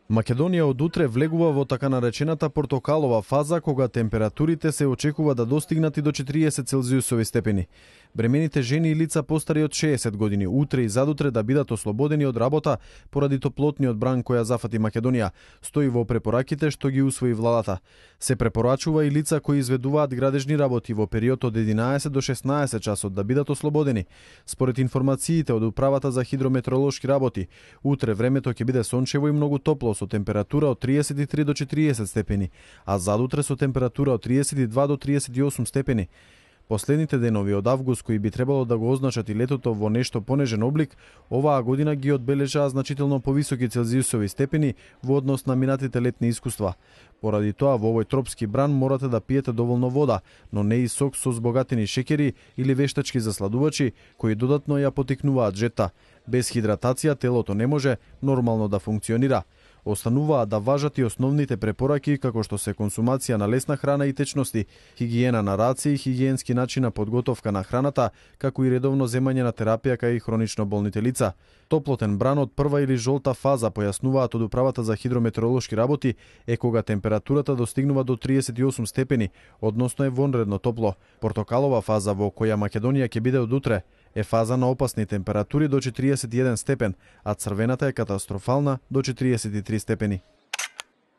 Македонија од утре влегува во така наречената портокалова фаза, кога температурите се очекува да достигнат и до 40 целзиусови степени. Бремените жени и лица постари од 60 години утре и задутре да бидат ослободени од работа поради топлотниот бран која зафати Македонија, стои во препораките што ги усвои владата. Се препорачува и лица кои изведуваат градежни работи во период од 11 до 16 часот да бидат ослободени. Според информациите од Управата за хидрометеоролошки работи, утре времето ќе биде сончево и многу топло со температура од 33 до 40 степени, а задутре со температура од 32 до 38 степени. Последните денови од август, кои би требало да го означат и летото во нешто понежен облик, оваа година ги одбележаа значително повисоки целзиусови степени во однос на минатите летни искуства. Поради тоа, во овој тропски бран морате да пиете доволно вода, но не и сок со збогатени шеќери или вештачки засладувачи, кои додатно ја потикнуваат жета. Без хидратација телото не може нормално да функционира. Остануваат да важат и основните препораки како што се консумација на лесна храна и течности, хигиена на раце и хигиенски начин на подготовка на храната, како и редовно земање на терапија кај хронично болните лица. Топлотен бран од прва или жолта фаза, појаснуваат од Управата за хидрометеоролошки работи, е кога температурата достигнува до 38 степени, односно е вонредно топло. Портокалова фаза, во која Македонија ќе биде од утре, е фаза на опасни температури до 41 степен, а црвената е катастрофална до 43 степени.